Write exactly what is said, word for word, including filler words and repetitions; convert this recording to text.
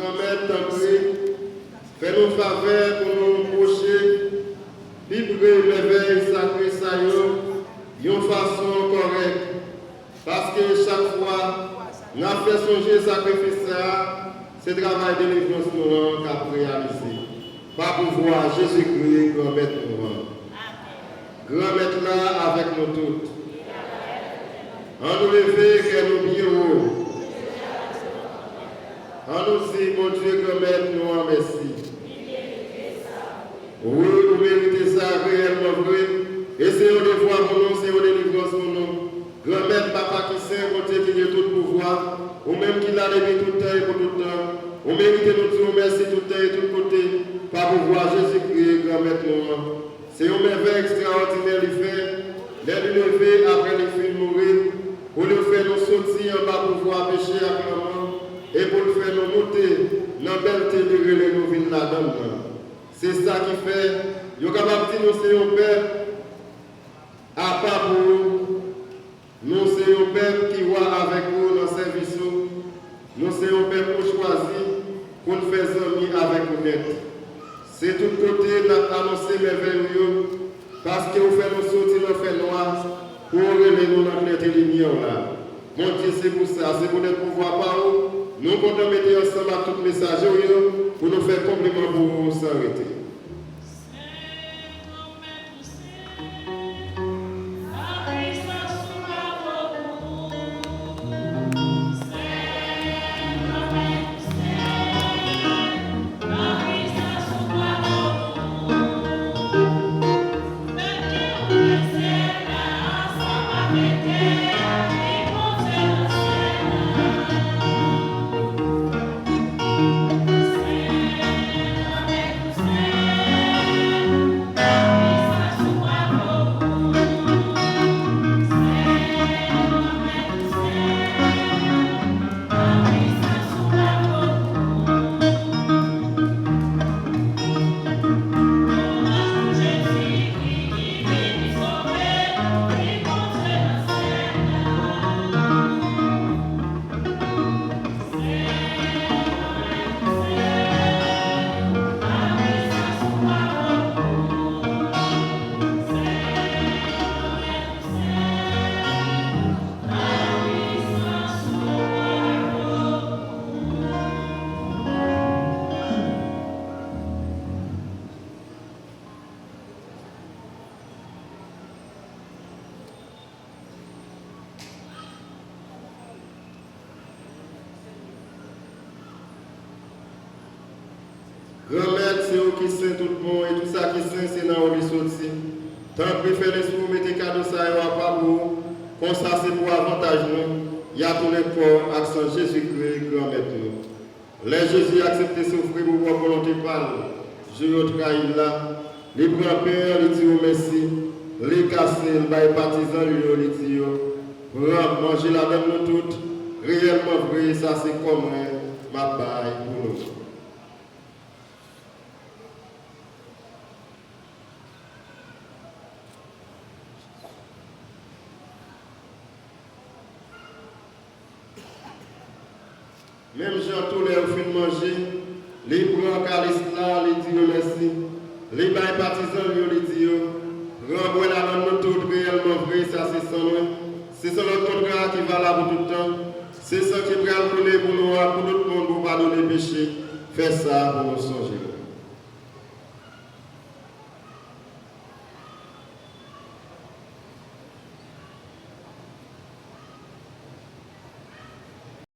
Granmèt, tanpri, fè nou favè pou nou pwoche pi pre mèvèy sakre sa yo yon fason kòrèk. Paske chak fwa n ap fè sonje sakrifis sa a, se travay delivrans nou an k ap reyalize. Pa pouvwa Jezikri, Granmèt nou an. Granmèt la avèk nou tout. Ann nou leve kè nou byen wo. Ann nou di Bondye Granmèt nou an mèsi. Wi, ou merite sa reyèlman vre. E se yon devwa pou nou, se yon delivrans pou nou. Granmèt, Papa ki sen, Bondye ki gen tout pouvwa, ou menm ki la depi tout tan e pou tout tan, ou merite nou di w mèsi tout tan e tout kote, pa pouvwa Jezikri, Granmèt nou an. Se yon mèvèy ekstraòdinè li fè, lè li leve apre li fin mouri, pou li fè nou soti anba pouvwa peche ak lanmò, e pou l fè nou moute nan bèlte li rele nou vin ladan l nan. Se sa ki fè, yo kapab di nou se yon pèp apa pou ou. Nou se yon pèp ki wa avèk ou nan sèvis ou. Nou se yon pèp ou chwazi pou n fè zanmi avèk ou nèt. Se tout kote n ap anonse mèvèy ou yo, paske ou fè nou soti nan fènwa pou ou rele nou nan klète limyè w la. Bondye, se pou sa, se poutèt pouvwa pa ou, nou kontan mete ansanm ak tout mesaje w yo pou nou fè konpliman pou ou san rete. Granmèt, se ou ki sen tout bon, e tout sa ki sen, se nan ou li soti. Tanpri, fè Lespri w mete kado sa yo apa pou ou, konsa se pou avantaj nou, y a tounen kò ak san Jezikri, Granmèt nou. Lè Jezi aksepte soufri pou pwòp volonte pa l, jou yo trayi l la, li pran pen an, li di w mèsi, li kase l, bay patizan li yo, li di yo, pran, manje ladan l nou tout, reyèlman vre, sa se kò mwen, m ap bay pou nou. Menm jan tou, lè yo fin manje, li pran kalis la, li di yo mèsi, li bay patizan l yo, li di yo, pran, bwè ladan l nou tout, reyèlman vre, sa se san mwen, se san lòt kontra a ki valab pou tout tan, se san ki pral koule pou nou ak pou tout moun pou padone peche, fè sa pou nou sonje mwen.